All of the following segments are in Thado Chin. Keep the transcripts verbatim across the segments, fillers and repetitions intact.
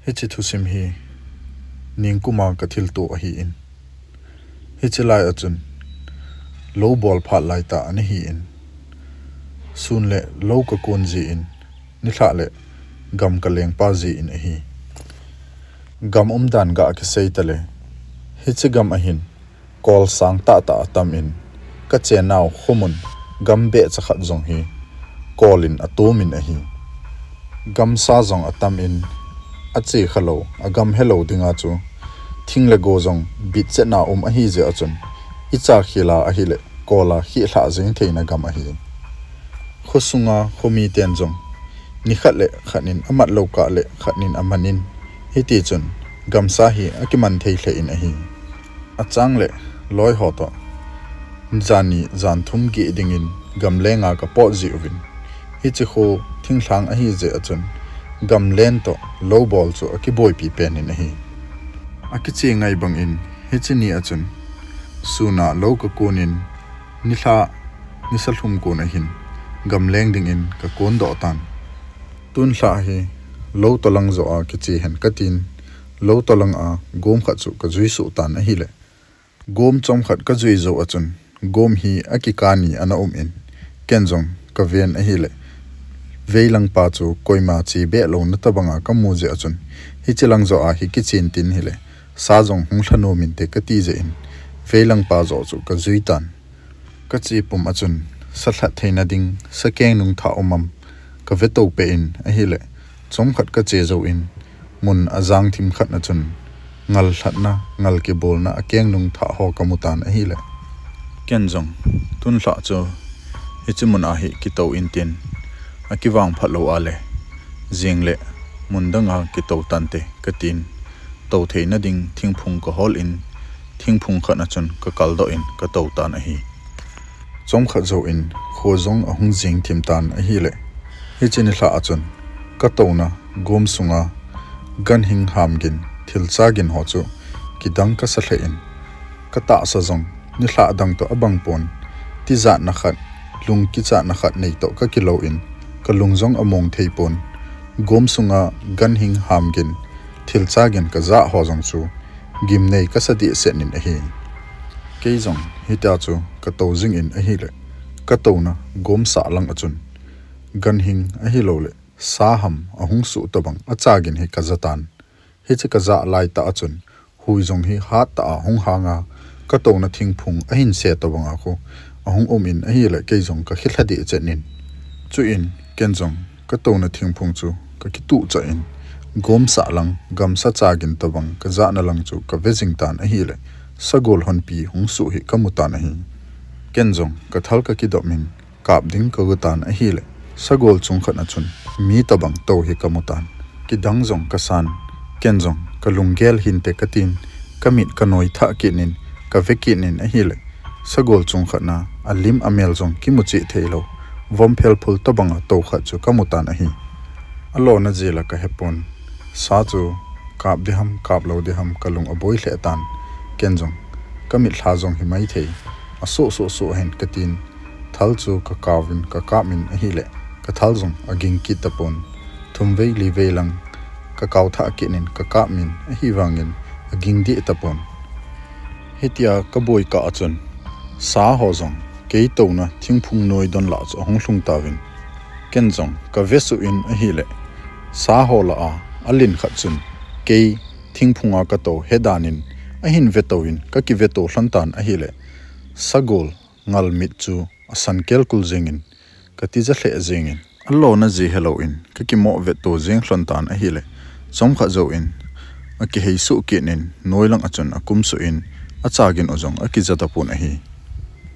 Hiche thusim hi ningkuma ka thilto ahi in. Hiche lai a chun lou bol phat lai ta ana hi in. Sun le lou ka kon ji in, nilhah le gam ka lengpa ji in ahi. Gam umdan ga kisei ta le, hiche gam ahin kol sang tah tah a tam in, ka chenau khomun gam beh chakhat jong hi kol in a tum in ahi. Gamsa jong a tam in, a che kha lou, a gam he lou dinga chu thing le go jong bit chetna um ahi jeh a chun, i cha khel a ahile kol a khih lhah jeng theina gam ahi. Khosunga khomi ten jong nikhat le khat in a mat lou kah le khat in a man in, hiti chun gamsa hi a kiman thei lheh in ahi. A chang le loi ho toh jan ni jan thum geh dingin gamlenga ka pot ji uvin, hiche kho thinglhang ahi jeh a chun gamlen toh lou bol chu a kiboipi pen in ahi. A kiche ngai bang in hiche ni a chun sun a lou ka kon in, nilhah nisa lhum kon ahin gamleng dingin ka kon doh tan. Tun lhah hi lou tolang joh a kiche hen ka tin, lou tolang a gom khat chu ka jui suh tan ahile, gom chomkhat ka jui joh a chun gom hi a kikah ni ana um in, ken jong ka ven ahile, veilang pa chu koima che beh louna tabang a ka mu jeh a chun, hiche lang joh a hi kichen tin hile, sa jong hung lha nom inte ka ti jeh in, veilang pa joh chu ka jui tan. Ka che pum a chun sa lhat theina ding sa keng nung thah um am ka ve to peh in ahile, chomkhat ka che jou in, mun a jang thim khat na chun ngal lhatna, ngal kibolna a keng nung thah ho ka mu tan ahile, ken jong tun lhah chu hiche mun a hi kito in tin, a kivang phat lou a le, jing le mun dang a kito tante ka tin, to theina ding thingphung ka hol in, thingphung khat na chun ka kal doh in ka to tan ahi. Chomkhat jou in kho jong a hung jing thim tan ahile, hiche nilhah a chun ka tona gom sunga ganhing ham gin, thil cha gin ho chu kidang ka sa lheh in, ka tahsa jong nilhah dang toh a bang pon, tijatna khat, lung kichatna khat nei toh ka kilou in, ka lung jong a mong thei pon, gom sunga ganhing ham gin, thil cha gin ka jah ho jong chu gimnei ka sa deh set in ahi. Kei jong hitia chu ka to jing in ahile, ka tona gom sah lang a chun ganhing ahilou le sa ham a hung suh tabang a cha gin hi ka ja tan. Hiche ka jah lai tah a chun hui jong hi hat tah a hung hang a, ka tona thingphung a hin se tabang a khu a hung um in ahile, kei jong ka khih lha deh chet in. Chuin ken jong ka tona thingphung chu ka kituh chah in, gom sah lang, gamsa cha gin tabang ka jahna lang chu ka ve jing tan ahile, sagol honpi hung suh hi ka mu tan ahi. Ken jong ka thal ka kidop in, kap ding ka go tan ahile, sagol chung khat na chun mi tabang to hi ka mu tan. Kidang jong ka san, ken jong ka lunggel hinte ka tin, ka mit ka noi thah kit in, ka ve kit in ahile, sagol chung khat na a lim a mel jong kimu cheh thei lou, vom phel phul tabang a to khat chu ka mu tan ahi. A lona jeh la ka he pon, sa chu kap ding ham, kap lou ding ham ka lung a boi lheh tan. Ken jong ka mit lha jong hi mai thei, a suh suh suh hen ka tin, thal chu ka kau in ka kap in ahile, ka thal jong a ging kit tapon. Thum vei li vei lang ka kau thah kit in ka kap in, ahivangin a ging deh tapon. Hitia ka boi kah a chun sa ho jong kei tona thingphung noi don lah chu a hung lhung tauvin, ken jong ka ve suh in ahile, sa ho lah a a lin khat chun kei thingphung a ka to he dan in a hin ve to in ka kive to lhon tan ahile, sagol ngal mit chu a san kelkul jeng in ka tija lheh jeng in, a lona jeh helou in ka kimoh ve to jeng lhon tan ahile, chomkhat jou in a kihei suh kit in, noi lang a chun a kum suh in, a cha gin u jong a kija tapon ahi.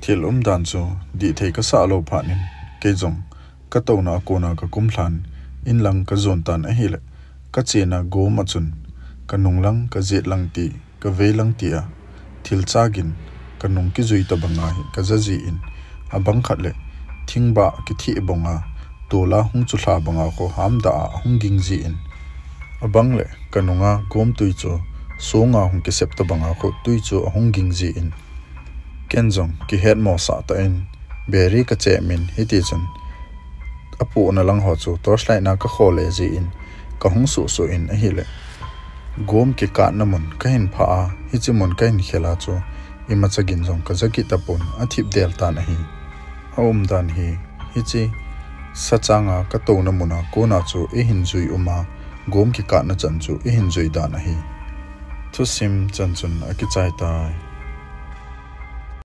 Thil umdan chu dih thei ka sah lou phat in, kei jong ka tona a kona ka kum lhan, in lang ka jon tan ahile, ka chena gom a chun ka nung lang, ka jet lang ti, ka vei lang ti a, thil cha gin ka nung kijui tabang a hi ka ja ji in, a bang khat le thingbah kithih bong a, tol a hung chu lha bang a khu ham dah a a hung ging ji in, a bang le ka nung a gom tui chu song a hung kisep tabang a khu tui chu a hung ging ji in, ken jong kihet mo sah tah in, beri ka chem in, hiti chun a pohna lang ho chu torchlight na ka kho le ji in, ka hung suh suh in ahile, Gom kikatna mun kahin phah a, hiche mun kahin khel a chu imacha gin jong kaja kit tapon, athip del tan ahi. Aumdan hi, hiche sachanga katouna muna kona chu eihin jui um a, gom kikatna chan chu eihin jui dan ahi. Thusim chan chun akichai tai.